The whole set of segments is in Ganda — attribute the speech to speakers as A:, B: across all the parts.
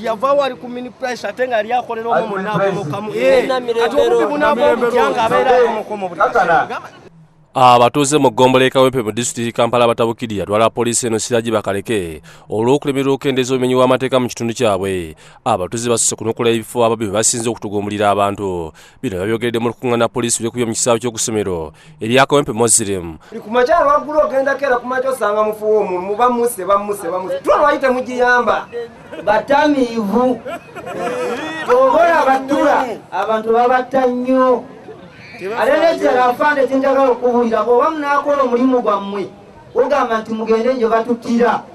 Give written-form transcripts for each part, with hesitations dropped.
A: Kati yavaawo ali ku mini price, ate nga yali akolera omwo mwonna akomokamu. Kati obubbi bunaava butya nga abeera akomokomo buli kaseera?
B: Abatuuze mu ggombolola e Kawempe mu disitulikiti Kampala batabukidde atwala poliisi eno Siraji Bakaleke olw'okulemererwa okukendeeza obumenyi bw'amateeka mu kitundu kyabwe. Abatuuze basuse kunukula ebifo ababbi bwe basinze okutugumbulira abantu. Bino babyogeredde mu lukuŋŋaana poliisi lwekubye mu kisaawe ky'okusomero erya Kawempe Muslim.
C: Ku makya lwaggulu ogenda keera ku makya osanga mufu w'omuntu muba muse bamuse bamuse tula lwaki temugiyamba?
D: Batamiivu obola batula abantu babatta nnyo. Ate nekirala afande kyenjagala okubulira, bw'oba munaakola omulimu gwammwe ogamba nti mugende gye batuttira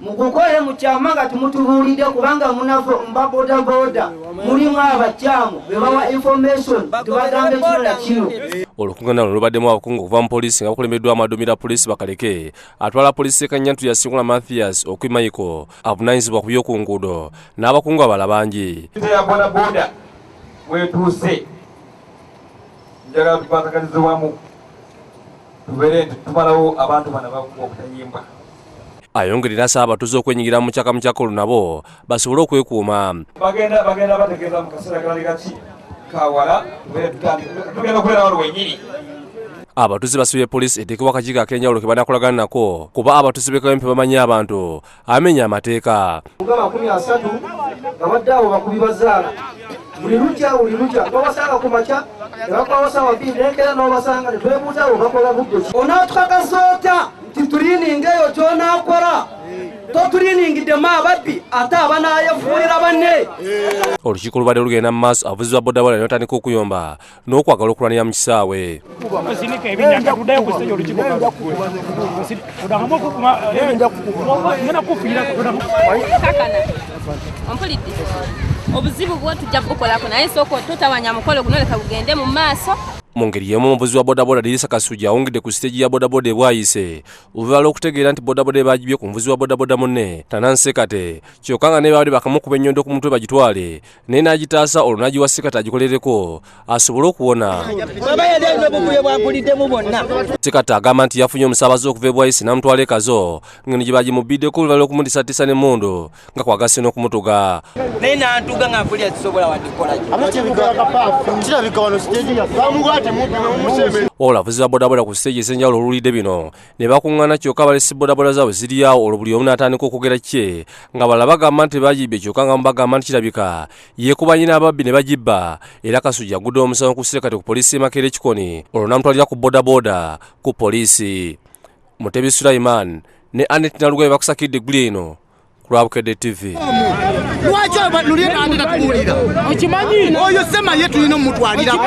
D: mugukole mu kyama nga temutubuulidde, kubanga munafe mba bodaboda mulimu abakyamu be bawa information tubagambe kino na kino.
B: Olukuŋŋaana luno lubaddemu abakungu okuva mu poliisi nga bakulembeddwamu aduumira poliisi Bakaleke, atwala poliisi e Kanyantu Yasinkula Mathias Okwi Michael avunaanyizibwa ku by'oku nguudo n'abakungu abalala bangi.
E: Ya bodaboda wetuuse, njagala tukwataganize wamu tubeere nti tumalawo abantu bano abakuba obutayimbwa.
B: Ayongere n'asaba abatuuze okwenyigira mu mukyaka mukyaka olwo nabo basobole okwekuuma.
E: Bagenda bategeeza mu kaseera kalali kaki kawala tubeere tutandika tugenda okubeera wano wennyini.
B: Abatuuze basibye poliisi eteekebwa akakiiko ak'enjawulo ke banaakolagana nako kuba abatuuze b'e Kawempe bamanyi abantu amenya amateeka.
D: Nga 30 nga badde awo bakubi bazaala buli lukya buli lukya babasanga ku makya ne bakwawo saawa 2 nenkera n'obasanga ne twebuuza abo bakola budde ki. Onaatukakasa otya nti turiininga eyo gy'onaakola toturiningidemu ababbi ate abanaayefuulira banne?
B: Olukiiko lubadde lugenda mu maaso, abavuzi ba bodaboda ne batandika okuyomba n'okwagala okulwanira mu kisaawe.
F: Ompulidde, obuzibu bwo tujja bukolako, naye sooka totawanya mukolo guno, leka gugende mu maaso.
B: Mu ngeri y'emu, omuvuzi wa bodaboda Dirisa Kasujja awungidde ku siteegi ya bodaboda e Bwayise oluvannyuma lw'okutegeera nti bodaboda ebagibye ku muvuzi wa bodaboda munne Tanan Sekate, kyokka nga naye babadde bakamukuba ennyondo ku mutwe bagitwale, naye n'agitaasa olwo n'agiwa Sekate agikolereko asobole okuwona. Sekate agamba nti yafunye omusaabaze okuva e Bwayise n'amutwala e Kazo ng'eno gye bagimubbiddeko oluvannyuma lw'okumutiisatiisa n'emmundu nga kwagasse n'okumutuga.
G: Naye nantuga nga mpulira kisobola wadde kukola.
B: Wabula abavuzi ba bodaboda ku siteegi ez'enjawulo oluwulidde bino ne bakuŋŋaana, kyokka balesi bodaboda zaabwe ziri awo, olwo buli omu n'atandika okwogera kye nga balala bagamba nti tebagibye, kyokka nga bagamba nti kirabika yeekubanye n'ababbi ne bagibba. Era Kasujja agudde omusango ku Sekate ku poliisi y'e Makerere Kikoni, olwo n'amutwalira ku bodaboda ku poliisi. Mutebi Sulaiman ne Anet Nalugaye bakusakidde eggulu eno ku lwa Bukedde TV.
H: Lwaki luli ate tatuwulira? Oyo sema ye tulina omutwalirako.